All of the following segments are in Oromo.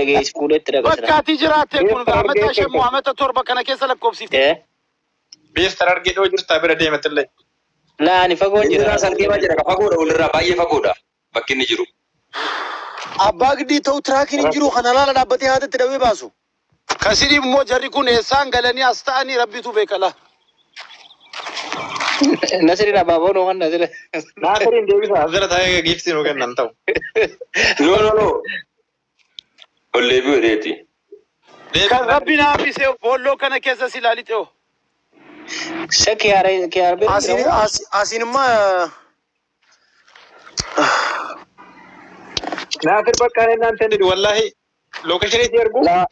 Geessi fuudhetti dhaqa Bakka sira. ati jiraatte kun Beestar amata argee shan moo amata 7 kana keessa lakkoofsifte. Eh? Beestar argee dhoo jirtaa bira deematillee. Laa ani fagoon Inni jira. irraa salkeemaa jira. Fagoodha walirraa baay'ee fagoodha bakki inni jiru. Abbaa giddii ta'u tiraakiin hin jiru kana laala dhaabbatee haatatti dawee baasu. Kasini immoo jarri kun eessaan galanii as ta'anii rabbitu beekala. Nasriin abaaboo nuu kan nasira. Naasiriin deebisa as jala taa'ee giiftii nuu kennan ta'u. No, no, no. Ol deebi'u dheeti. Kan rabbi na hambise boolloo kana keessa si ilaali xe'o. Sa kiyaara kiyaara bira Asiin jira moo? asiin immoo Naasir bakka inni naan kennitu wallaahi lookeeshinii si ergu. Laa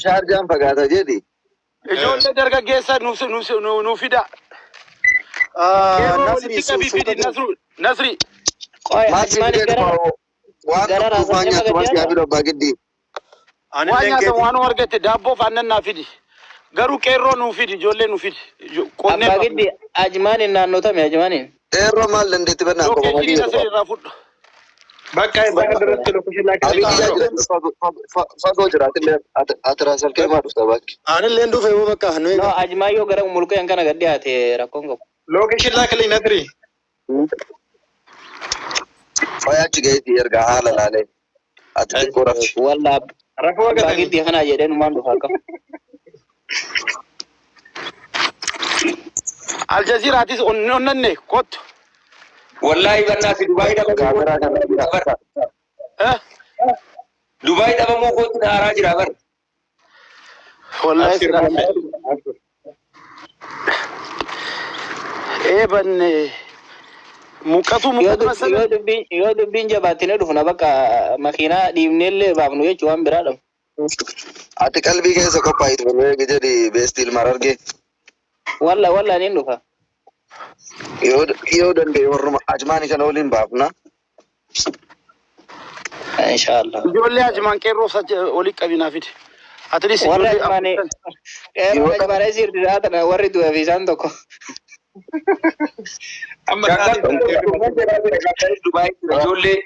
shaarjaan fagaata jedhi. Ijoollee dargaggeessa nuuf nuuf nuuf fida. Qeerroo Nasri walitti qabii suuta fidi Nasru Nasri. Qoy Maal si Ajmaanis fidee gara dhufa waan gara dhugduuf waan raasasnema nyaattu gadi maal si yaada? haa fidu abbaa giddii. Waan Anilleen nyaatan keeti. waan argatte daabboof aannan naa fidi. Garuu qeerroo nuu fidi ijoollee nuu fidi. Qonnee Abbaa baafna. giddi Ajmaaniin naannotame Ajmaaniin. Qeerroo maal dandeetti bannaan qofa Lookeeshinii madii Nasri dhufa. irraa fudhu. Bakka isaan irratti lookeeshinii laa Abiyyi kennitu. jira fagoo jiraatillee ati raasalkee maa dhufta bakki. Anilleen dhufe yoo bakka nu No eega. Ajmaan yoo gara mulqeen kana gad dhiyaate rakkoon qabu. Lookeeshinii laa kenni Nasri. Faaya achi gaheetii ergaa haala laalee ati xiqqoo rafi. Walla Rafuu abbaa argatanii. giddii kanaa jedheen umaan dhufa akkam. Aljazeeraatis onnanne kottu. Wallaahi bannaasi Dubaayii dhabamuu Kaameraa kootti kana jira bar. Eh? Dubaayii dhabamuu kootti daaraa jira bar. Wallahi Abshir silaa. Muhammad. Abshir. Eebanne muqatu Yoo muqatu dub masala. yoo dubbiin yoo dubbiin jabaattine dhufna bakka makiinaa dhiibnellee baafnu jechuu waan biraa dhabu. Ati qalbii keessa qophaa'itu nu eegi jedhi beestii ilmaan argee. Walla walla niin dhufa. Yoo yoo danda'e warruma ajmaanii kana waliin baafna. Inshaallah. Ijoollee ajimaan qeerroo olii qabinaa fidi. At least Warri ijoollee Ajmaanii afurtan. qeerroon Yoo Ajmaanii sirrii tana warri du'e fi isaan tokko. Amma sa'aatiin Shakkar Dubaayii jira ijoollee.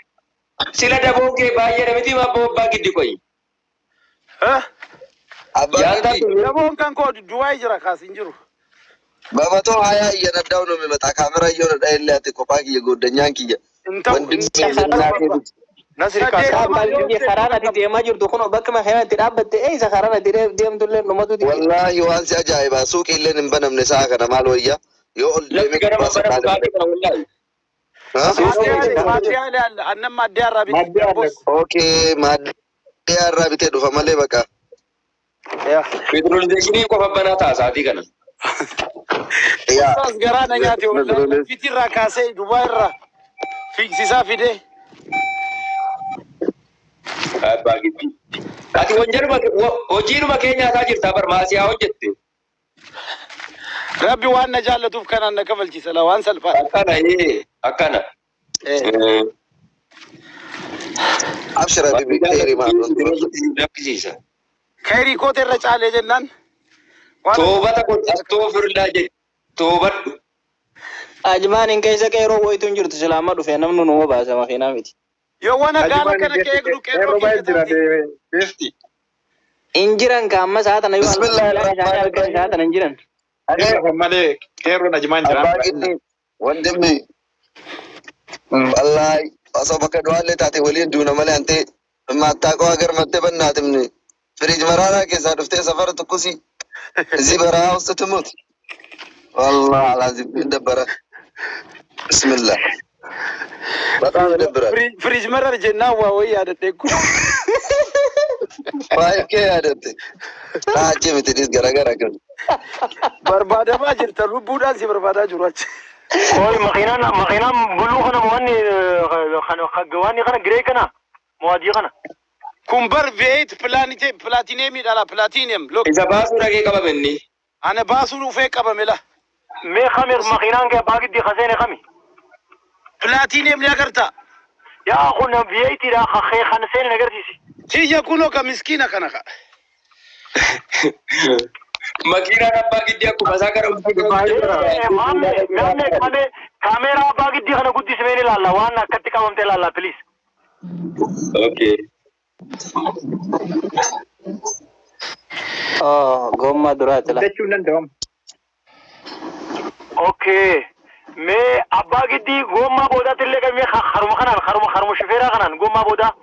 Sila daboon kee baay'ee miti abbaa abbaa giddi qoyi. Eh? Abbaa Yaantaa giddii Daboon kan koo Dubaay jira kaas hin jiru. በመቶ ሀያ እየነዳው ነው የሚመጣ። ካሜራ እየነዳ የለ ati kophaa kiyya goddanyaan kiyya Hin ta'u ወንድሜ hin ta'u. እናቴ ልጅ Nasri Saddeet kaasa. Abbaa giddi karaan ati deemaa jirtu kun bakka makiinaa itti dhaabbatte eessa karaan ati deemtullee dhumatu dide. Wallaahi waan si ajaa'ibaa suuqiilleen hin banamne sa'a kana maal wayya yoo ol Lafti deemee gara gubbaa mana saqaalee bukaatii kana wallaahi. Maaddiyaale maaddiyaale annan maaddiyaa irraa biti. Maddii alle. Dabboos. Okay, maaddiyaa irraa bitee dhufa malee baqa. Yaa. Petrol qofa banaa ta'a sa'aatii kana. Yaa Ustaas garaa na nyaate wallahi fitirraa kaasee Dubaay irraa fiigsisaa fidee. Abbaa giddi. Ati wanjaluma hojiinuma keenya haasaa jirta bar maasiyaa hojjette. Rabbi waan na jaallatuuf kanaan na kafalchiisa la waan salphaadha. Akkana ee akkana. Eh. Abshira Wanti bibi khayri maa lakkisiisa. Khayrii koota irra caalee jennaan waan Toobata kun astoofirlaa jedhi. Toobadhu. Ajmaaniin keessa qeerroo wayitu hin jirtu silaa amma dhufe namni numa baasa makiinaa miti. Yoo wana gaala Ajimaan kana kee eegdu qeerroo qeerroo baay'ee keessa jira taate. beesti. Hin jiran ka amma sa'a tana yoo Bismillah halkan guyyaan isaanii ar-Rahmaan halkan sa'a ar-Rahiim. tana hin jiran. Ani Irra malee qeerroon ajimaan abbaa jiraan. giddi wandimmi wallaahi osoo bakka du'aallee taate waliin duuna malee ante maattaaqoo agar mattee bannaatimni firiij maraaraa keessaa dhuftee safara tokkosi እዚህ በረሃ ውስጥ ትሙት والله العظيم ይደበረ ብስሚላህ በጣም ይደብራል። Firiij marar jennaan waa wayii yaadadhe kun. Baay'ee yaadatte achi miti dhis garagara kan Barbaadamaa jirta lubbuudhaan si barbaadaa jiru achi. Oy makiinaan makiinaan buluu kana wanni wanni kana giree kana mo'adii kana. Kun bar V8 pilaanite pilaatineemiidha la platinum look. Isa baasuu dhagee qabame inni. Ana baasuu dhufee qabame la. Mee kami makiinaan kee abbaa giddi kaseene kami. Platinum ni agarta. Yaa kun V8 dha kan seene agarsiisi. Kiyya kunoo ka miskiina kana ka. Makiinaan abbaa giddii akkuma isaa gara Maamme maamme kame kaameeraa abbaa giddii kana guddismeen ilaalla waan akkatti qabamte ilaalla please. Okay. Oh, gommaa duraati la. Jechuun danda'amu. Okay. Mee abbaa giddii gommaa boodaatti illee qabee haruma kanaan haruma shifeeraa kanaan gommaa boodaa.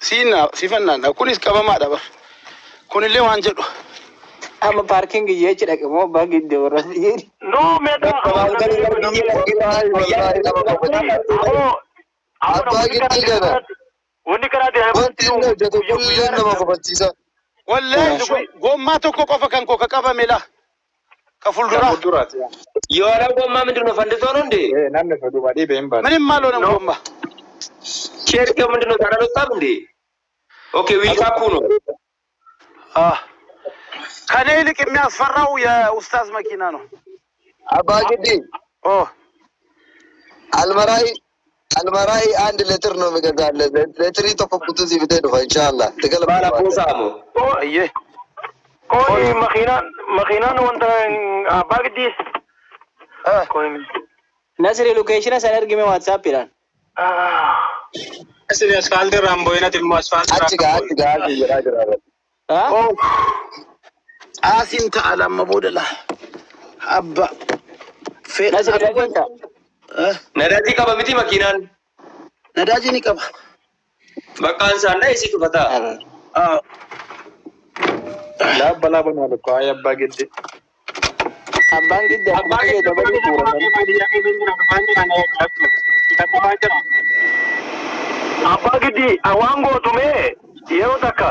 Siinaa sifannaadha. Kunis qabamaadha bar. Kunillee waan jedhu. Amma paarkiingi jechi dhaqe moo abbaa giddii warra jedhi. No meetaa. Wallahi wallahi nama kofalchiisa. Abbaa giddii kana. Wanni karaa Wanti inni hojjetu kulleen nama kofalchiisa. Wallahi gommaa tokko qofa kan koo ka qabame laa. Ka fuulduraa. Fuulduraati. የኋላው ጎማ ምንድን ነው? ፈንድቶ ነው እንዴ? Namni fedhu baadhii ba'een baadhi. ምንም አልሆነም ጎማ። ሼርኬው ምንድን ነው? ታዲያ አልወጣም እንዴ? ኦኬ ዊልካፑ ነው። ከኔ ይልቅ የሚያስፈራው የኡስታዝ መኪና ነው። Abbaa giddii ኦ Almarai Almarai አንድ ሌትር ነው የሚገዛልህ። Leetirii tokko guutuu si bitee dhufa inshaallah. ባላ ቦሳሞ አየ Kuni makiinaan wanta abbaa giddii. Kuni. Nasri lokeeshina sana ergime waatsaappiidhaan. Asii asfaaltii irraan boo'inati immoo asfaaltii Achi gaa achi gaa achi jedhaa jira. Ah? አሲን ተአላ amma booda laa abba Nasri dhageessa. ነዳጅ qaba miti makiinaan ነዳጅ ni qaba. bakka ansaanna isii tufata. አዎ Laabba laaba nu alukko ayya abbaa giddii. Abbaan giddii akkuma Abbaan ta'e dabalii fuudhatan. Abbaa giddii waan gootu mee yeroo takka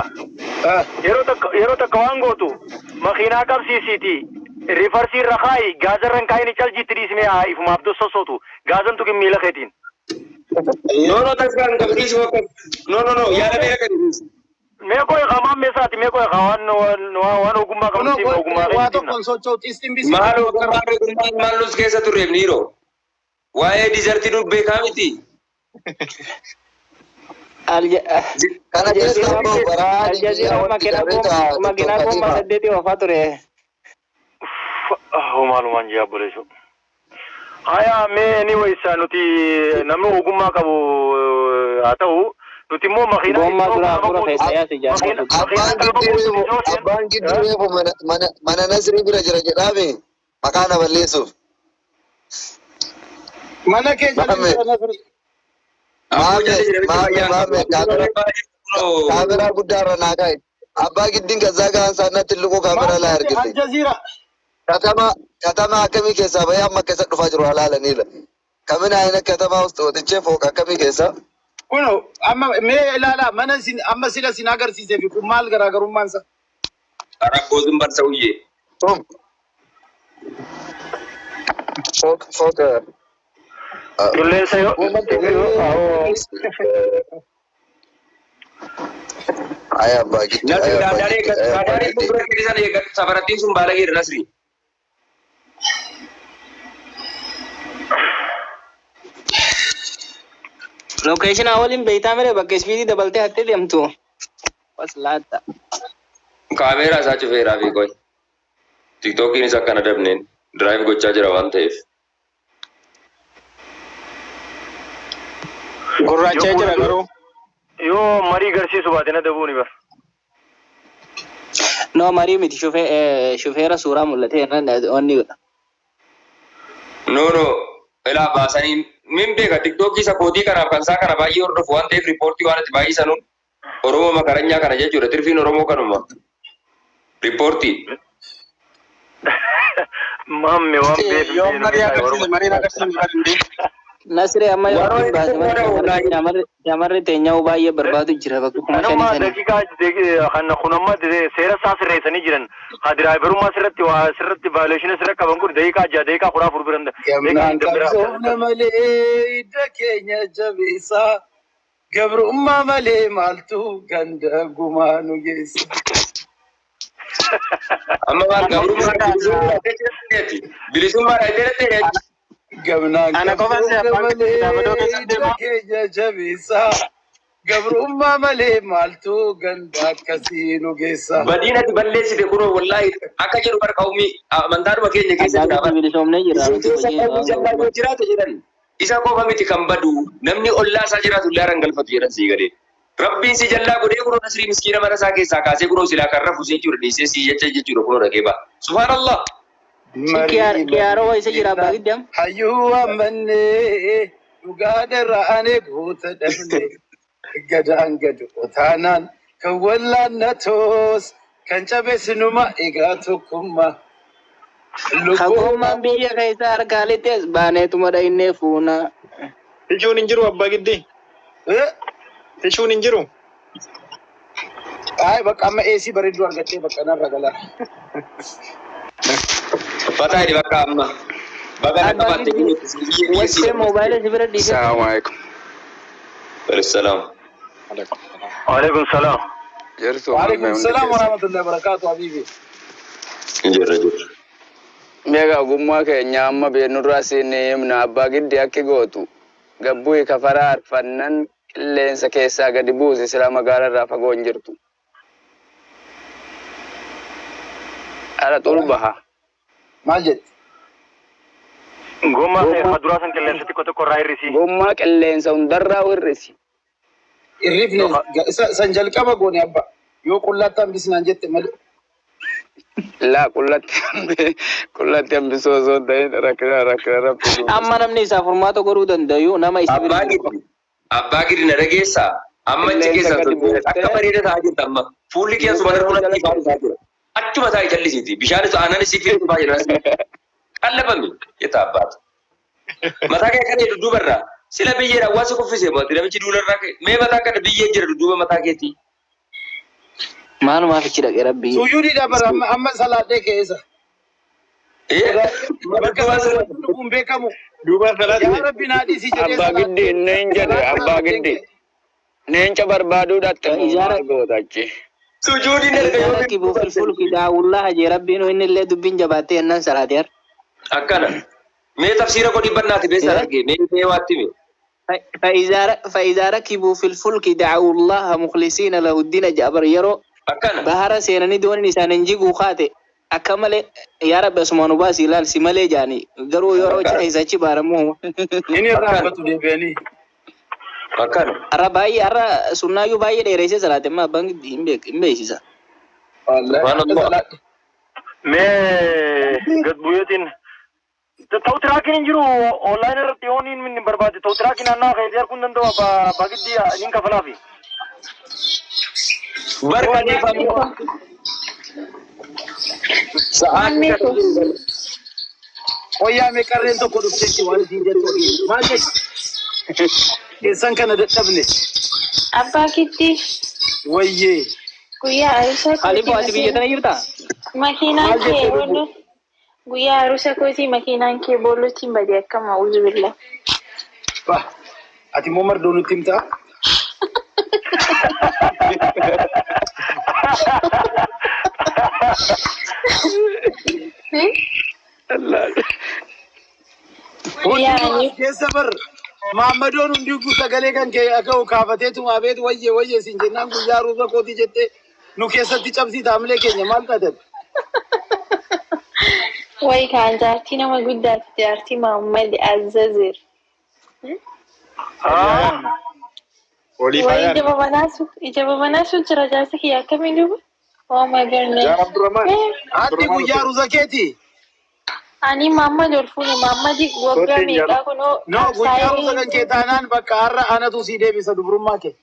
yeroo takka waan gootu makiinaa qabsiisiiti. Rifarsii irra kaayi gaazarra hin kaayini caljiitti dhiisnee haa ifumaaf sossootu gaazan tuqin miila keetiin. No no tasgaan qabdiisu akka no no no yaada beeka kan Mee qoy qamaan meesaati mee qoy waan waan ogummaa qabnu siin ogummaa waa keetiin. tokkoon socho'u xistiin bisi maal ogummaa ogummaan maal nus keessa turreef niiroo waa'ee dizertii nu beekaa miti. Kana keessa immoo baraa Aljazeera makiinaa gommaa saddeetii oofaa ture. Maalumaan jee abboleessu. Haya mee anyways nuti namni ogummaa qabu haa ta'u nuti immoo makiinaa Gommaa dura hafuura keessa yaasi jaarsa. Abbaan giddii reefu mana Nasrii bira jira jedhaame maqaa na balleessuuf. mana keessa Maame. Maame maame maame kaameraa guddaa irra naa kaa'i. Abbaa giddiin ከዛ ጋር አንሳና ትልቁ ካሜራ ላይ አድርግልኝ። አልጀዚራ ከተማ ከተማ akkamii keessaa bahee amma keessa dhufaa jiru halaalaniila. ከምን አይነት ከተማ ውስጥ ወጥቼ ፎቅ akkamii keessa kuno amma mee ilaalaa mana isin amma sila isin agarsiisee fi kun maal garaagarummaan isaa? Rakkoo zin barsa uyyee. ቱም ፎቅ ፎቅ Qilleensa yoo አይ አባ giddii Nasri አይ አባ raadaarii giddii አይ አባ raadaarii giddii fuuldura keessan eeggatu safarattiin sun baalageera Nasri. Lokeeshina waliin beektaa mere bakka ispiidii dabaltee hattee deemtu. Waslaata. Kaameeraa isaa cufeeraa fi qoy. Tiktookiinis akkana dabneen diraayiv gochaa jira waan ta'eef. Gurraachee jira garuu. Yoo marii garsiisu baate na dabuu ni bar. No marii miti shufeera suuraa mul'atee onni godha. No no ilaa baasanii min beeka tiktookii isa kootii kanaaf kan isaa kana baay'ee hordofu waan ta'eef riippoortii waan itti baay'isanuun Oromoo makaranyaa kana jechuudha tirfiin Oromoo kanuma. Riippoortii. Maamme waan beeku. Yoo marii agarsiise mariin agarsiisne bari hin Nasri amma yoo Warroonni baase tokko malee shamarri teenyaa baay'ee barbaadu jira bakka kuma Kanuma shanii sanii. daqiiqaa kan kun amma seera isaa sirreessanii jiran haa diraayivarummaa sirratti waa sirratti vaayileeshinii sirra qaban kun daqiiqaa 6 daqiiqaa 14 biran Gamnaan qabsoofna malee hidda keenya jabeessaa gabrummaa malee maaltu ganda gumaa nu geessa. Amma maal gabrummaa bilisummaa bilisummaa Gamnaan Ana qofaan si qabsoofna abbaan malee kitaabadoo keessa hidda deema. keenya jabeessaa gabrummaa malee maaltu ganda akkasii nu geessa. Badiin ati balleessite kunoo wallaahi akka jedhu bar qawmii amantaadhuma keenya keessa Abbaa jira giddii bilisoomnee jira. Isin keessa qawmii jallaa yoo jiraate jedhan isa qofa miti kan badu namni ollaa isaa jiraatu illee haran galfatu jedhan sii galee. Rabbiin si jallaa godhee kunoo Nasrii miskiina mana isaa keessaa kaasee kunoo silaa kan rafu jechuudha dhiisee si jecha jechuudha kunoo dhaqee ba'a. Subhaanallah. Kiyaaroo isa jira abbaa giddi amma. Hayyuu ammannee dhugaadharra anee goota dhabne gadaan gad otaanaan kan wallaannatoos kan cabees numa egaa tokkummaa. Hagummaan biyya keessa harkaaletti as baaneetuma dhahinnee fuuna. Tishuun hin jiru abbaa giddi. Tishuun hin jiru. Ay bakka amma eesii bareedduu argattee bakka narra galaa. Fataa jedhi bakka amma. Baga na Abbaa qabatte giddi wattee moobaayila si bira dhiisee. Assalamu alaikum. Salaam. Waalaikum salaam. Jirtu Waalaikum hundi salaam keessa. warahmatullahi wabarakatuh habibi. Jirra jirra. Meeqa ogummaa keenya amma beennurraa siinii himna abbaa giddi akki gootu. Gabbuu kafaraa arfannan qilleensa keessaa gadi buusi sila magaalarraa fagoo hin jirtu. Ala xuru baha. Maal jette? Gommaa ta'e duraa san qilleensa xiqqoo tokko irraa hir'isi. Gommaa qilleensa hundarraa hir'isi. Irrifne san jalqaba goone abba yoo qullaatti hambisnaan jette malee. Laa qullatti hambisuu osoo hin ta'in rakkina rakkina rabbi. Amma namni isaa furmaata godhuu danda'u nama isa bira Abbaa jiru. giddi. Abbaa giddi na dhageessaa. Amma achi Qilleensa keessaa gadi tolfee akka buuftee bareeda ta'aa jirta amma. Fuulli kee asuma irra fuulatti ifaa isaa jira. Achuma taa'e jallisiiti. Bishaanis aannan isii fiiru baay'ee nas. Qallabami jetta abbaatu. Mataa kee kana dudduuba irraa. Sila biyyeedha waan si kuffisee baate namichi duularraa ka'e. Mee mataa kana biyyee jira dudduuba mataa keetii. Maalumaaf ichi dhaqe rabbii. Suyuudidha bara amma amma salaadhee keessa. Bakka kun beekamu. Duuba salaatti. Yaa Rabbi naa dhiisi jedhee Abbaa giddi inni hin jedhe abbaa giddi. Leenca barbaaduu dhatte moo maal goota achi? Sujuudiin erga Ijaara yoo kibuu filfulki daawullaa hajee rabbiin inni illee dubbiin jabaattee ennaan salaatee har. Akkana. Mee tafsiira godhi bannaati beessa argee mee mee waatti mee. فإذا ركبوا في الفلك دعوا الله مخلصين له الدين جابر يرو Akkana. bahara seenanii dooniin isaan hin jiguu kaate akka malee yaa rabbi asumaan baasi ilaal si malee jaani garuu yeroo keessa achi baaramu Inni irraa hambatu deebi'anii. Akkana. har'a baay'ee har'a sunnaayyuu baay'ee dheereessee salaate amma abbaan hin beek hin beeksisa. Subhaanallah. Mee gad bu'eetiin ta'u tiraakiin hin jiru online irratti yoon inni barbaade ta'u tiraakiin naannawaa keetii arguu hin danda'u abbaa giddi niin kafalaafi. Barka Sa'aatii kana jiru. Wayyaa mee qarreen tokko dhufteetti waan isiin jettu dhageenya. Maal jetti? Keessan kana dadhabne. Abbaa Giddi Wayyee. guyyaa aruusa Khalifa ati biyya tana jirtaa? makiinaan Maal kee jettee lubbu? booloo guyyaa aruusa kootii makiinaan kee boolootiin bade akkam a'uuzu billah. Bah. Ati immoo mardoo nutti himtaa? Guyyaa Hundinuu ani as keessa bar. Maammadoon hundinuu sagalee kan kee dhaga'u kaafateetu abeet wayyee wayyee siin jennaan guyyaa aruusa kootii jettee nu keessatti cabsii taamilee keenya maal taatan? Wayi kaan jaartii nama guddaati jaartii Mahammad Azzazir. Olii Wayi faayaan. ija babanaasu ija babanaasu jira jaarsa kiyya akkamiin duuba? Oh my goodness. Jaar Abdurrahman. Addi guyyaa aruusa keetii? Ani Mahammad ol fuune Mahammad waggaa Kootiin meeqaa jala. kunoo No, guyyaa aruusa qabsaa'ee kan kee taanaan bakka har'a anatu sii deebisa dubrummaa kee.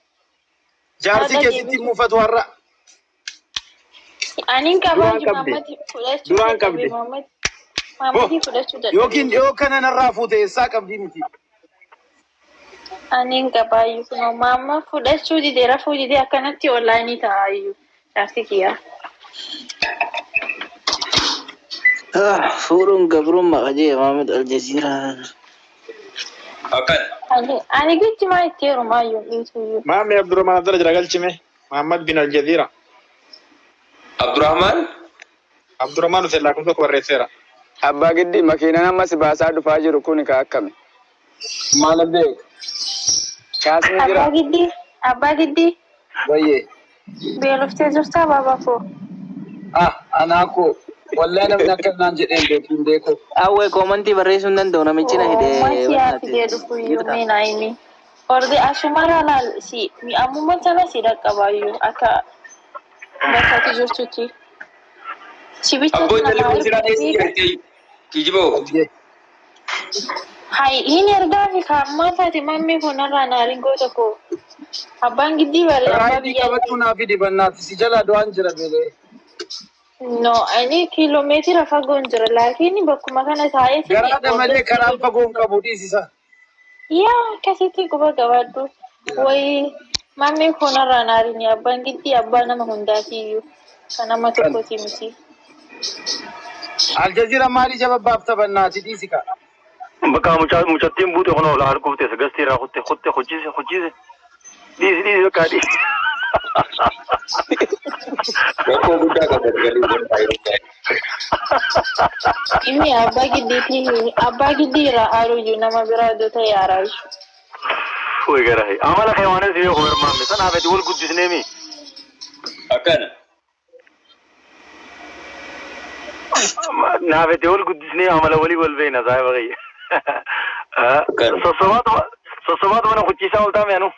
Jaarsi haadha kee sitti deebisa. muufatu har'a. Ani qabaa Duraan jiru qabdi. Mahammad fudhachuu Duraan dadhabe qabdi. Mahammad Bo, Mahammadii fudhachuu dadhabe. yookiin dhiyoo kana narraa fuute eessaa qabdii miti. Ani hin qabaayyuu kunoo maamma fudhachuu didee rafuu didee akkanatti onlaayinii taa'aayyuu jaarsi kiyyaa. Fuudhuun gabrummaa qajee Maamud Aljaziiraa. Akkana. Ani gijjimaa itti heerumaayyuu dhiisuyyuu. Maammi Abdurrahman Abdalla jira galchime. Muhammad bin Aljazeera. Abdurrahman. Abdurrahman Hussein lakkoofsa tokko barreesseera. Abbaa giddi makiinaan amma si baasaa dhufaa jiru kun ka akkami? Maal beek? Kaasni jira. Abbaa giddii abbaa giddii Wayyee. beeloftee jirtaa baabaa koo. Ah, anaa koo. Wallahi namni akka naan jedheen beeku hin beeku. Awwee koomantii barreessuu hin danda'u namichi na hidhee. Uummati yaa fidee dhufuyyuu mee naa himi. Orde asumara laal si ammuma sana si dhaqqabaayyuu akka bakka ati jirtutti. Si bicha Abboo intalli kun silaa teessi jirti. Kijiboo. Hai, ini ergaa fi kaammaa taate mammii kun irraa naariin goota koo. Abbaan giddii bari abbaa Raayidii biyyaa. qabachuu naa fidi bannaati si jalaa du'aan jira beelee. No, ani kiiloomeetira fagoon jira laakiin bakkuma kana taa'ee Garaadha malee karaan fagoon qabu dhiisisa. Yaa akkasitti quba qabaadhu. Wayi mammii kun irraa naariin abbaan giddii abbaa nama hundaatiiyyuu kan nama tokkooti miti. Aljazeera maalii jaba baafta bannaati dhiisika. Bakka mucattiin buute kun ol harkufte gastii irraa kutte kutte hojjise hojjise. Dhiisi dhiisi bakka dhiisi. Rakkoo guddaa qabda galii godhaa yeroo Inni abbaa giddiitii abbaa giddii irraa aaruyyuu nama biraa iddoo ta'e aaraayu. Way gara amala kee waan asii beeku barmaame sanaaf ati wal guddisneemi. Akkana. Naaf ati wal guddisnee amala walii wal beekna saayiba kiyya. Akkana. Sossobaatuma sossobaatuma na kuchiisaa ol taame anu.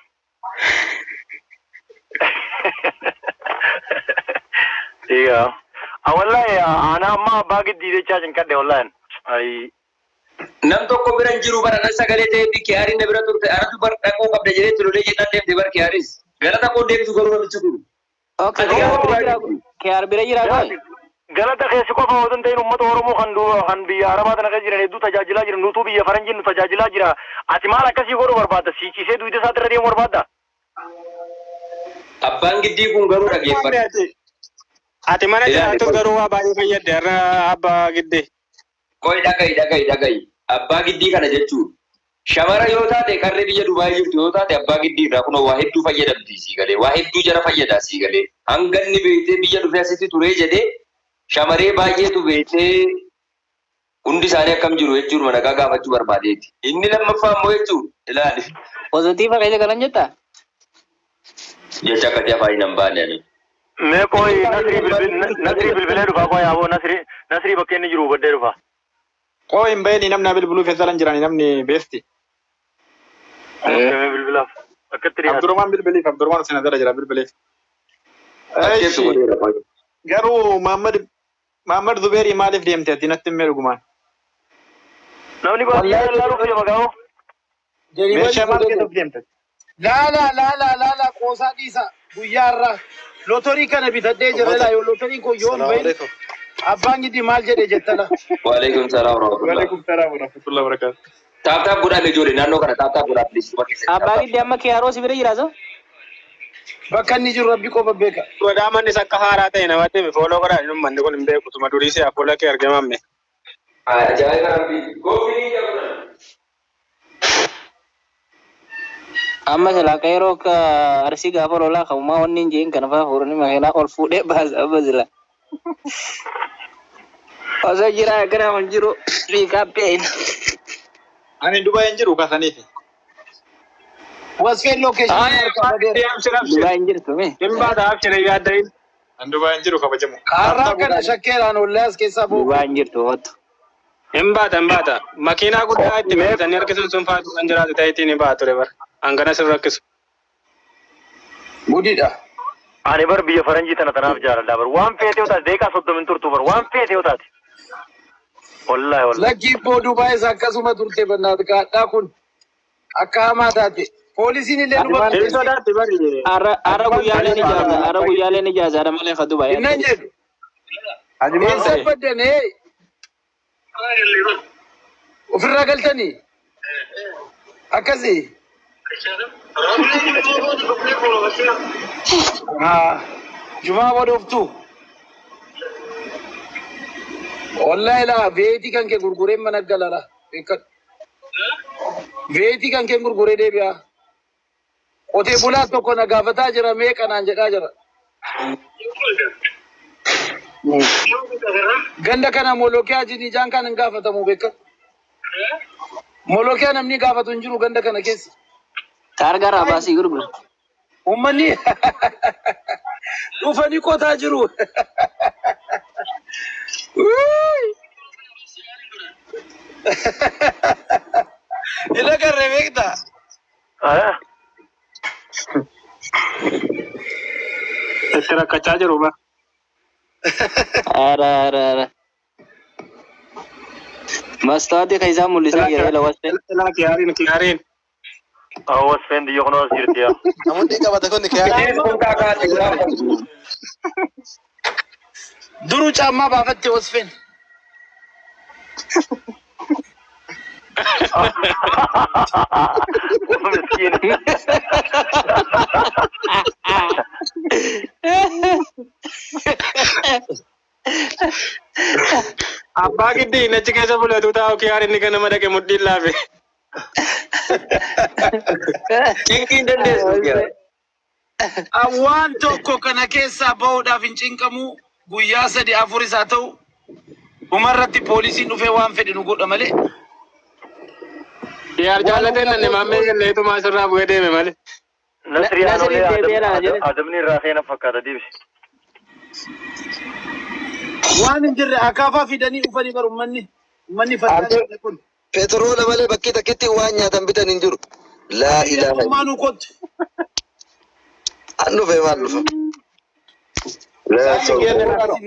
Iya. Wallahi ana amma abbaa giddii jechaa cinqadhe wallahi. Ai. Nam tokko bira hin jiru bara nan sagalee ta'ee fi kiyaariin na bira turte anatu bar dhaquu qabda jedhee tulolee jennaan deemte bar kiyaaris. Galata koo deemtu garuu namichi kun. Okay, kiyaar bira jira kiyaar bira jira qoy. Galata keessi qofa otoo hin ta'in uummata Oromoo kan duuba kan biyya Arabaa tana keessa jiran hedduu tajaajilaa jiran nutuu biyya faranjiin nu tajaajilaa jira. Ati maal akkasii godhuu barbaadda? Siicisee dugda isaatti irra deemuu barbaadda? Abbaan giddii kun garuu dhageeffadha. Ati mana Ilaali jiraattu qoy. garuu waa baay'ee fayyadde har'a abbaa giddee. Qoy dhaga'i dhaga'i dhaga'i. Abbaa giddii kana jechuun shamara yoo taate qarree biyya Dubaayii jirtu yoo taate abbaa giddii irraa kunoo waa hedduu fayyadamti sii galee waa hedduu jara fayyada sii galee hanga inni beektee biyya dhufee asitti turee jedhee shamaree baay'eetu beektee hundi isaanii akkam jiru jechuun nagaa gaafachuu barbaadeeti. Inni lammaffaa immoo jechuun ilaali Pozitiiva keessa galan jettaa? Jecha akkasii afaan hin baane ani. Mee qoy Nasrii bilbilee dhufa qoy aboo Nasrii Nasrii bakka inni jiru hubaddee dhufa. Qoo hin bahini namni bilbiluu feesalan jirani namni beesti. Mee bilbilaaf akkatti dhiyaatu. Abdurrahman bilbiliif Abdurrahman sina dara jira bilbiliif. Akkeessu godheera qoy. Garuu Muhammad Muhammad Zubeerii maaliif deemte ati natti himmee dhugumaan? Namni baadiyyaa lallaaluuf deema gaa'oo. Meeshaa maal keessa deemte? Laala laala laala qoosaa dhiisa guyyaa irraa lotorii kana bitadhee jira laa yoo lotoriin kun yoo hin bahin abbaan giddii maal jedhe jettala. Waalaikum salaam wa rahmatullah. Waalaikum salaam wa rahmatullahi wa barakatuh. Tap tap godhaa ijoollee naannoo kana tap tap godhaa please. Suma keessatti tap Abbaa tap. giddii amma kiyaaroo si bira jira so? Bakka inni jiru rabbi qofa beeka. Godhaa manni akka haaraa ta'e namatti hime fooloo godhaa inni manni kun hin beeku tuma durii si'a fuula kee argamamme. Ajaa'iba rabbi. Koofii jedhama. Amma sila qeeroo akka arsii gaafa lolaa qabumaa wanni hin jeen kana fa'aa fuudhanii makiinaa ol fuudhee baasa amma sila. Osoo jira akkana hin jiru riikaappeen. Ani Dubaay hin jiru kasaniifi. Wasfeen lookeeshinii harkaa badeera. Dubaay hin jirtu mee? Hin baata abshire yaaddayin. Ani Dubaay hin jiru kabajamu. Har'aa kana shakkeeraan ollaas keessaa bu'u. Dubaay hin jirtu hootu. Hin baata hin baata. Makiinaa guddaa itti fe'atanii harkisuun sun faatu kan jiraatu ta'eetiin hin baatu ture bara. Hangana sin rakkisu. Gudiidha. Ani bar biyya faranjii tana tanaaf jaaladha bar waan feete yoo taate deeqaa 30 turtu bar waan feete yoo taate. Wallahi wallahi. Lakkii ibboo Dubaayis akkasuma turte bannaat gaadhaa kun akka hamaa taate. Poolisiin illee nu Hin bakka sodaatti bari. Har'a guyyaaleen ijaaza har'a guyyaaleen ijaazaadha malee ka Dubaay. Innan jedhu. Eessa baddan ee ofirraa galtanii akkasii. Haa Jumaa boodoftu. Wallahi laa veetii kan kee gurguree mana galala. Veetii kan kee gurguree deebi'a. Qotee bulaa tokko na gaafataa jira meeqa naan jedhaa jira. Ganda kana molokiyaa jinijaan kan hin gaafatamu beeka. Molokiyaa namni gaafatu hin jiru ganda kana keessa. Taargaa baasii gurguru. Uummanni dhufanii qotaa jiru. Wuuy! Ila garree beektaa? Eh? Itti rakkachaa jiru ba. Ara ara ara. Mastaatii keessaa mul'isaa jira ila wasfee. Ilaa kiyaariin kiyaariin. Wasfeen biyya kunuun as jirti yaa. Namoonni qabata kun kiyaara. Bineensi kun kaakaati gaafa. Duruu caammaa baafatte wasfeen. Miskiin. Abbaa giddii achi keessa bulatu taa'u kiyaariin ni ganama dhaqe mudhiin laafe. Cinqii hin dandeessu kiyaar. Waan tokko kana keessaa bahuudhaaf hin cinqamu, guyyaa sadi afuris haa ta'u dhumarratti poolisiin dhufee waan fedhe nu godha malee. Kiyaar jaallateen nanne maammee galleetumaa asirraa bu'ee deeme malee. Nasri Nasri aanollee deebi'eera jedhe. adabni irraa seena fakkaata deebise. Waan hin jirre akaafaa fidanii dhufanii bara uummanni fadhaa kun. Petroola malee bakki takkitti waan nyaatan bitan hin jiru. Laa ilaaha illa. Ammaa nu kottu. An dhufe maal dhufa? Laa ta'u.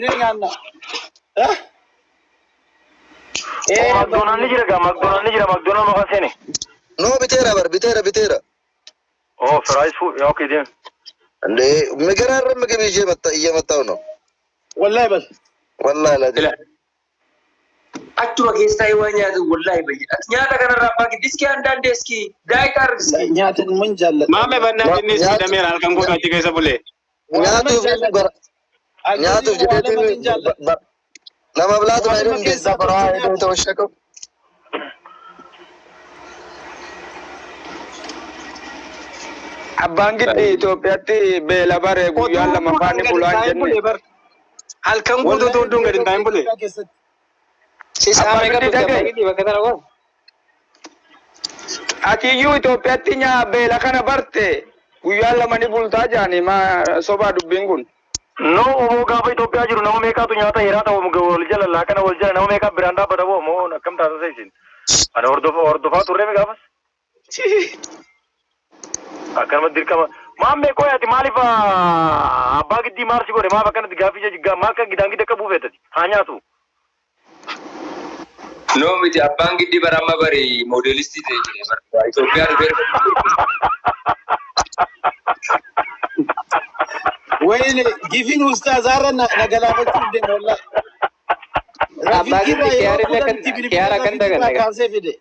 Nyaanna. Makdoonaal ni jira gaa, Makdoonaal ni jira, Makdoonaal maqaa seene. No, biteera bar, biteera, biteera. Oh, fries food, okay deem. እንዴ የሚገራርም ምግብ ይዤ እየመጣሁ ነው። Wallahi bal. ወላሂ ላዚም Achuma keessaa waan nyaatu wallahi bayyi. Ati nyaata kanarraa abbaa giddi iski አንዳንዴ እስኪ diet አድርግ እስኪ. Nyaata mun jaalladha. Maammee bannaa inni miidhameera halkan guutuu achi keessa bulee. nyaatuuf bara nyaatuuf jedheetiin ለመብላት ነው አይደል? እንደዛ በረሃ ሄዶ የተወሸቀው። Abbaan giddi Itoophiyaatti beela bare guyyaan lama faani bulaan jenne. Halkan guutuu tudduun gadi hin taa'in bulee. Si saamee Abbaa kan giddi dhufte abbaa dhagaye. giddii bakka tana godhu. Ati iyyuu Itoophiyaatti nyaa beela kana barte guyyaan lama ni bultaa jaani maa sobaa dubbiin kun. No, oboo gaafa Itoophiyaa jiru nama meeqaatu nyaata heeraa ta'u wal jala laaqana wal jala nama meeqaa biraan dhaabbata boo moo akkam taasisa isin. Ana hordofaa turre mi gaafas? Akkanumatti dirqama. Maammee qoy ati maaliif abbaa giddii maarsi godhe maaf akkanatti gaaffii jajjiggaa maal akka gidaan gidda akka buufeetati haa nyaatu. No miti, abbaan giddi bara amma bari moodelistii ta'e jira bara. Itoophiyaa dhufee. Wayne gifin ustaaz har'a na galaafachuu deema wallahi. Abbaa Rafiiqirraa giddii yeroo kiyaara illee 10 kan itti bilbilee kiyaara kan Rafiiqirraa daganne. kaasee fide.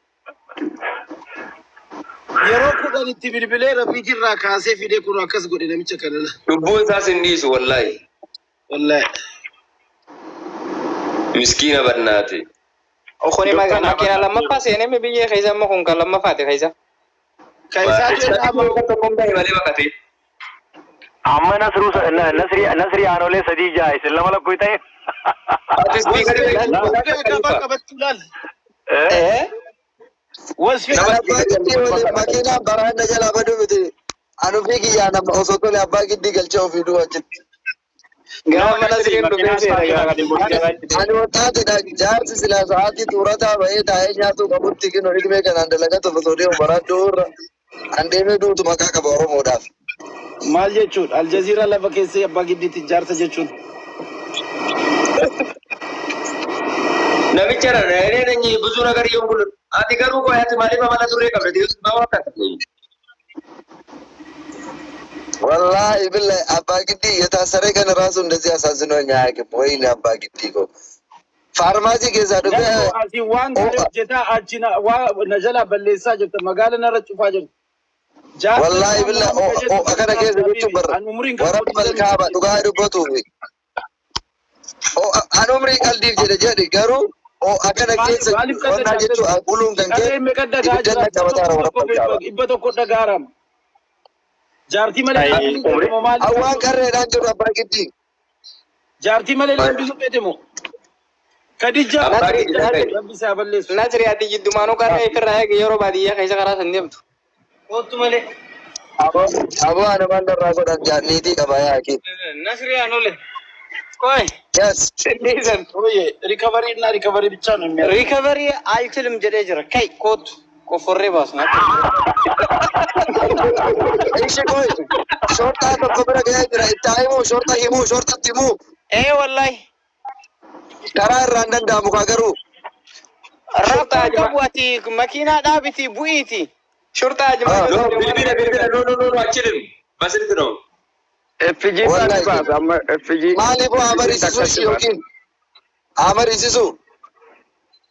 Yeroo 10 itti bilbilee Rafiiqirraa kaasee fide kun akkas godhe namicha kana. Lubbuun isaas hin dhiisu wallahi. Wallahi. Miskiina bannaate. Kuni makiina lammaffaa seenee biyya keessa amma kun kan lammaffaati keessa. Kan isaatu jedhama. Tokkoon bahe malee baqatee. Amma Nasruu Nasrii Nasrii aanolee sadii ja'a isin lama lakkoo ta'e. Ati ispiikarii Wasfee akaafaa qabattu laal. Eh? Wasfee Kan abbaa giddii waliin makiinaan baraanna jalaa baduu miti. Anu fi kiyyaa nama osoo tole abbaa giddii galchee ofii du'u achitti. Gaafa mana sireen dhufee seena gaafa. Ani wataatidha jaarsi silaa sa'aatii xuurataa bahee taa'ee nyaatuu qabutti kinoo dhibee kanaan dalagatu osoo deemu baraan du'urra. An deemee duutu maqaa qaba Oromoodhaaf. Maal jechuudha? Aljazeeraa lafa keessee abbaa giddiitti jaarsa jechuun. Namicha rarra'ee neenyi ብዙ ነገር እየሆንኩ ati garuu qoy ati maaliif amala turee qabda deemsi maa akka ወላሂ ብላሂ አባ ግዲ የታሰረ ቀን ራሱ እንደዚህ አሳዝኖኝ አያውቅም። ወይኔ አባ ግዲ እኮ ፋርማሲ keessa dhufee Asii waan gaarii hojjetaa achi na jala balleessaa jirta, magaala narra cufaa jirta. Wallaahi billahi akkana keessa jechuun barra warra malkaaba dhugaa dubbatuufi. An umrii qaldiif jedhe jedhi garuu akkana keessa qonnaa jechuun buluun kan kee ibiddan qabataara warra malkaaba. 100 dhagaarama. Jaartii malee Awwaan qarreedhaan jiru abbaa giddii. Jaartii malee lambisuu beekemu. Kadijja rabbi isaa balleessu. Nasri ati jiddumaanuu qarree ifirraa eegi yeroo baadiyyaa keessa karaa san deemtu. Kottu malee. Aboo ana maal irraa godhan jaanniitii qaba yaaki. Nasri anole. ቆይ Yes. ስንዲዘን Oye, recovery እና recovery ብቻ ነው የሚያደርገው። recovery አልችልም jedhee jira. Kai kootu. Qofforree baasna. Ishi qoy. Shorxaa tokko bira ga'ee jira. Itti haa himuu, shorxa himuu, shorxatti himuu. Ee wallahi. Karaa irraa hin danda'amu kaa garuu. Rakkoon qabu ati makiinaa dhaabiti bu'iiti. Shorxaa Ah. No, bilbila bilbila no no no no achilim. Basirti no. FG faatti Wallahi. baasa amma FG. Maaliif haa mariisisu takkatti ishii baasa. yookiin haa mariisisu?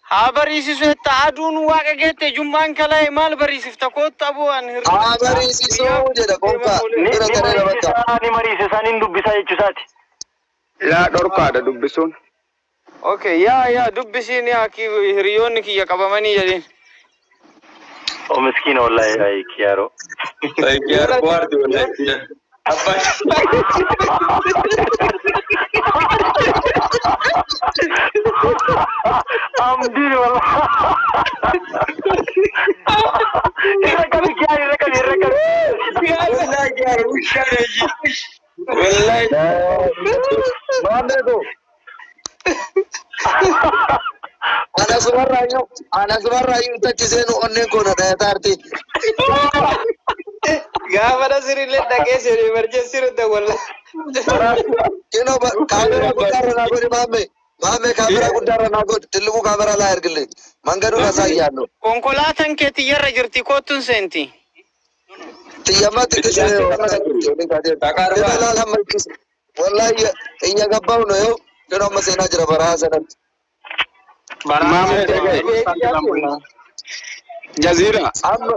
Haa bariisisu jetta aduun waaqa geette jummaan kala'e maal bariisifta koottu aboo an hirriba Haa mariisisu jedha konkaa. Ni Bira ni taree bakka. mariisisaa ni mariisisaa ni dubbisaa jechuusaati. Laa dhorkaadha dubbisuun. Okay, yaa yaa dubbisiin yaa hiriyoonni kiyya qabamanii jedheen. O miskiina wallahi ay kiyaaroo. Ay kiyaar bohaarti wallahi. Abbaa. Amdiin wallahi. Irra qabi kiyaar irra qabi irra qabi. Wallahi kiyaar ushaan eeji. Wallahi. Maal beeku? Ana sumarraayyuu ana sumarraayyuu tachi seenu onneen koo na dhayataarti. Gaafa Nasriillee dhaqee seenu emergency irra walla. Kinoo kaameraa guddaarra naa godhi maamme. Maamme kaameraa guddaarra naa godhi. Tilliquu kaameraa laa ergille. Mangaduun asaayyaannu. Konkolaataan kee tiyyarra jirti koottuun seenti. Tiyyammaa xiqqishee Kinoo laal hamma ittisa. Wallahi እየገባሁ ነው። ይኸው kinoo amma seenaa jira baraa sanatti. Maamee dhagaye. Jaziira. Amma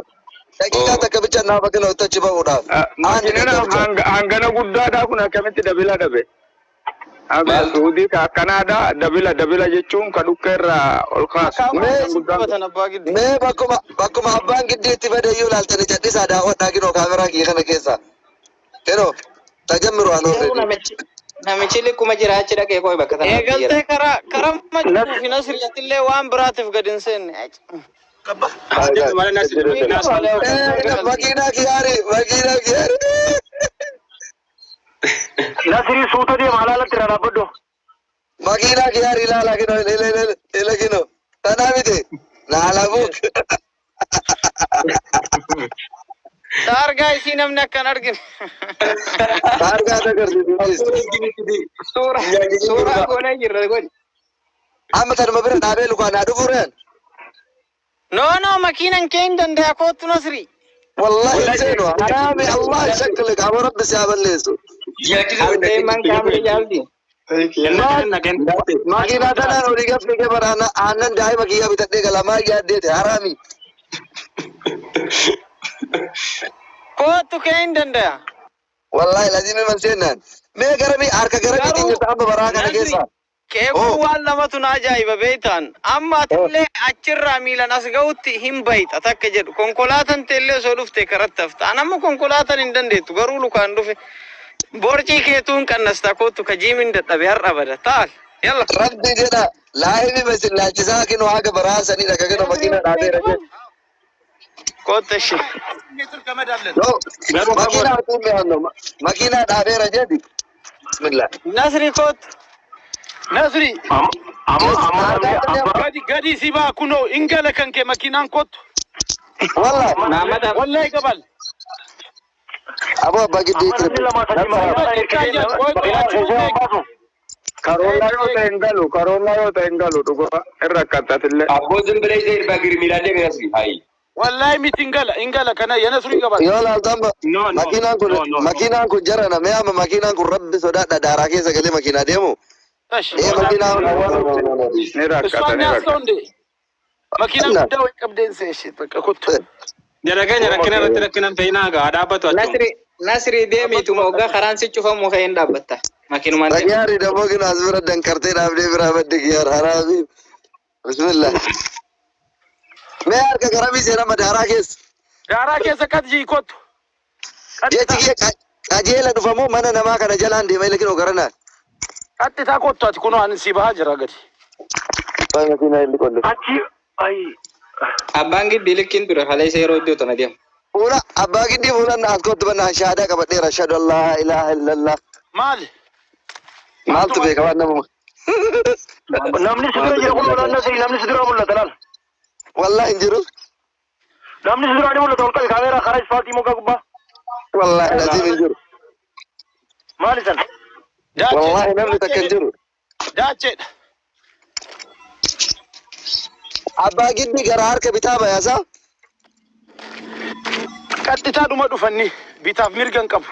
daqiiqaa takka bicha naafa kinoo itti achi bahuudhaaf. Aanni Makiinana takka bicha. hangana guddaadhaa kun akkamitti dabila dhabe? Maal? Suudii ka akkanaadha dabila dabila jechuun ka dhukkee irraa ol kaasu. Mee Qabatan abbaa giddi. mee bakkuma bakkuma abbaan giddii itti bade iyyuu ilaaltanii cadhisaa daawwadhaa kinoo kaameraa kiyya kana keessa. Kinoo tajammiru aan Garuu already. namichi namichi likkuma jira achi dhaqee koo bakka sana Eegaltee karaa karaa macuufi Nasriitillee waan biraatiif gad hin seenne. Hajjatu malee Nasri Nasri. Makiinaa kiyyaari makiinaa kiyyaari. Nasrii suuta deema alaalatti irraa dhaabbadhu. Makiinaa kiyyaari ilaalaa kinoo ile ile ile kinoo. Tanaa miti naalabuuk. Taargaa isii namni akkan argine. Taargaa agarsiisu. Suura suuraa goonee jirra godhi. Amma tanuma bira dhaabee lukaan haa dhufuu reen. No no makiinan kee hin danda'a koottu Nasrii. Wallahi hin seenu. Haraami Allah shakkilik amma rabbi si haa balleessu. Aldeeman kaamni jaalti. Makiinaa tanaan olii gad fiigee bara aannan daa'ima kiyyaa bitadhee gala maa yaaddeete haraami. Koottu kee hin danda'a. Wallahi lazimi man seenaan. Mee garamii harka garamiitiin Garuu jirta amma baraa kana Nasri keessa. keekuu Oh. waan lamatu na ajaa'iba beektaan. Amma atillee achirraa miilan as ga'utti hin bayxa takka jedhu. Konkolaataan teellee osoo dhufte karatti hafta. An amma konkolaataan hin dandeettu garuu lukaan dhufe. Borcii keetuu hin qannasta koottu ka jiimiin dadhabe har'a bada. Taal yalla. Rabbi jedha laayibi masin laachisaa kinoo haga baraa sanii dhaga kinoo makiina dhaabeera jedhu. Koottu ishee. No, makiinaa tuumme hanno makiinaa dhaabeera jedhi. Bismillah. Nasri koottu. Nasri Amma amma amma namni abbaa gadi gadi si baa kunoo ingala kan kee makiinaan kottu. Wallahi. Wallahi gabal. Abo abbaa giddii amma namni lama sadii makiinaa hirkisee makiinaa hirkisee waan baasu. Karoolaa yoo ta'e hin galu karoolaa yoo ta'e hin galu dhugaa irra akkattatillee. Abboo ዝም ብለህ ይዘህ ሂድ በእግር miilaan deemi Nasri. Hayi. Wallahi miti ingala ingala kana ya Nasri gabal. Yoo laaltan No no makiinaan kun no no no. makiinaan kun jarana mee amma makiinaan kun rabbi sodaadha daaraa keessa galee makiinaa deemu. Tash. Ee makiinaan Ni rakkata እሷን ni ያዝከው rakkata. እንዴ? መኪና ጉዳይ ወይ ቀብደን ሰሽ በቃ ኮቱ Jara keenya rakkina irratti rakkina hin fe'inaa gaa dhaabbatu achuma. Nasri Nasri deemiituma hoggaa karaan si cufamu ka'ee hin dhaabbatta. Makiinumaan deema. Xayyaarri dammoo kinu as bira dankartee dhaabdee biraa badde kiyyaar haraami. Bismillah. Mee harka garamii seenama daaraa keessa. Daaraa keessa qad jii kottu. Jechi kiyya qajeela dhufamoo mana namaa kana jalaan deema ila kinoo garanaan. Qaxxitaa kottu ati kunoo ani si bahaa jira gadi. Baay'ee makiinaa inni qollu. Achi ay Abbaan giddii likkiin ture kaleessa yeroo iddoo tana deemu. Fuula abbaa giddii fuula na as kottu banna shahaadaa qabadheera ashhadu an laa ilaaha illallah. Maali? Maaltu beeka waan namuma. Namni si dura jira kun olaanaa sii namni si dura mul'ata laal. Wallahi hin jiru. Namni si duraa ni mul'ata ol qabi kaameeraa karaa ispaaltii moggaa gubbaa. Wallaahi laziim hin jiru. Maali san? Wallaahi namni takka hin jiru. Daacheedha. Abbaa Giddi gara harka bitaa bayaasaa. Qaxxitaadhuma dhufanni bitaaf mirga hin qabu.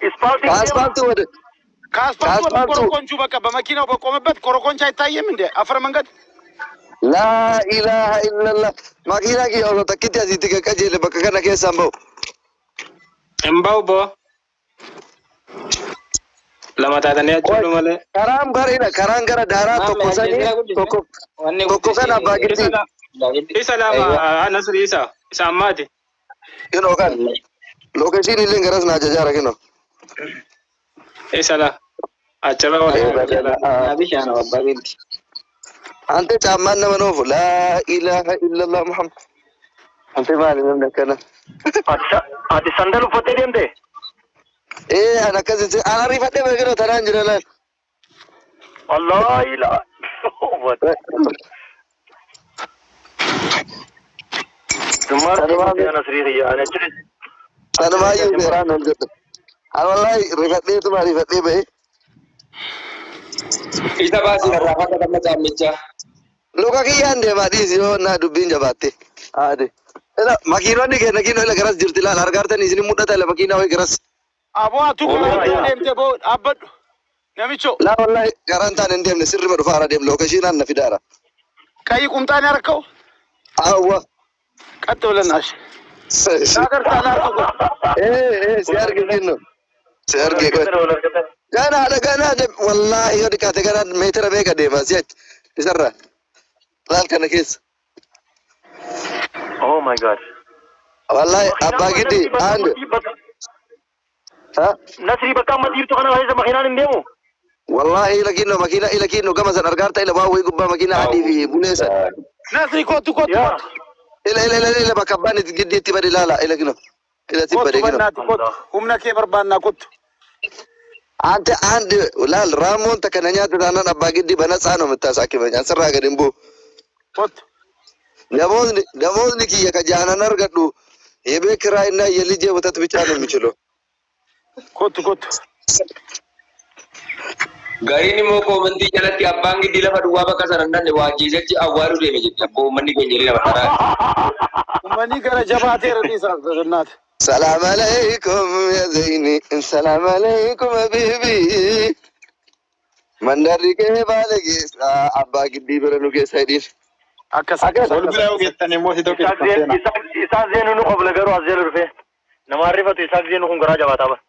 Ispaaltii deema. ከአስፋልቱ ወደ ከአስፋልቱ ወደ ከአስፋልቱ ኮረኮንቹ በቃ በመኪናው በቆመበት ኮረኮንች አይታየም እንዴ? አፈር መንገድ laa ilaaha illallah makiinaa kiyya osoo takkitti asitti qaqqajeele bakka kana keessaan bahu. Hin bahu boo. Lama taatanii Qoy achuudhu malee. Karaan bareeda karaan gara daaraa Maame tokko sanii aljazeera guddise. tokko Wanni tokko kan guddise. Abbaa Isa Giddi lama. Isa lama Nasri isa. Isa ammaati. Kinoo kan location illee garas naa jajaara kinoo. Isa la. Achirra wal Naa bishaan Abbaa Giddi. Ante caammaan nama noofu laa ilaaha illallah Muhammad. Ante maali namni akkana? Ati sandal uffattee deemte? Ee an akkasitti an ariifadhee beekino tanaan jira laal. Wallaahi laa. Dummaar Nasrii kiyya ani achi. Sanumaayyuu seeraan ol jedha. An wallaahi rifadheetuma ariifadhee ba'e. Isa baasii irraa fakka damma caammichaa. Luka kiyyaan deemaa dhiisi yoo naa dubbiin jabaatte. Haade. Ila makiinonni keenya kinoo ila garas jirti laal argaartan isin mul'ata ila makiinaa wayi garas. Aboo atu karaa deemte boo dhaabbadhu. Namicho Laa wallaahi karaan taan hin deemne sirrima dhufaara deem location na fidaara. ቀይ ቁምጣን ያረከው Awwa. ቀጥ ብለናሽ ናገርታ ላርኩ Ee ee si arge kinno. Si arge qoy. Ganaadha ganaadha wallaahi yoo dhiqaate ganaa meetira meeqa deema si achi isarra. Laal kana keessa. Oh my God. Wallaahi Abbaa Giddi and ha Nasrii bakka amma jirtu kana keessa makiinaan hin deemu. Wallaahi ila kinno makiina ila kinno gama san argaarta ila waa wayii gubbaa makiina adii fi bulee san. Nasri kootu kootu Yaa. kootu Ila ila ila ila bakka abbaan itti giddi itti bade ilaala ila kinno. Ila si kootu bade kinno. bannaati kootu humna kee barbaannaa kootu. Ante አንድ laal raamoon takka na nyaata taanaan Abbaa Giddi በነፃ ነው የምታሳክመኝ asirraa gadi hin bu'u. Kootu. Damoonni kiyya ka jaanan argadhu የቤት ኪራይና የልጄ ወተት ብቻ ነው የሚችለው። Kootu kootu. Gariin immoo comment jalatti Abbaan Giddii lafa duwwaa bakka sana hin danne waajjisachi awwaaluu deeme jetti. Abboo uummanni keenya illee nama karaa. Uummanni gara jabaateera dhiisaa zannaati. ሰላም አለይኩም ያ ዘይኒ ሰላም አለይኩም habibi mandarri kee baale geessa Abbaa Giddii bira nu geessa hidhiin. Akkas akkas Wal bira yoo geettan immoo si tokko Isaak Zeenuu nu qobla garuu as jala dhufee. Nama arrifatu Isaak Zeenuu kun garaa jabaataa bara.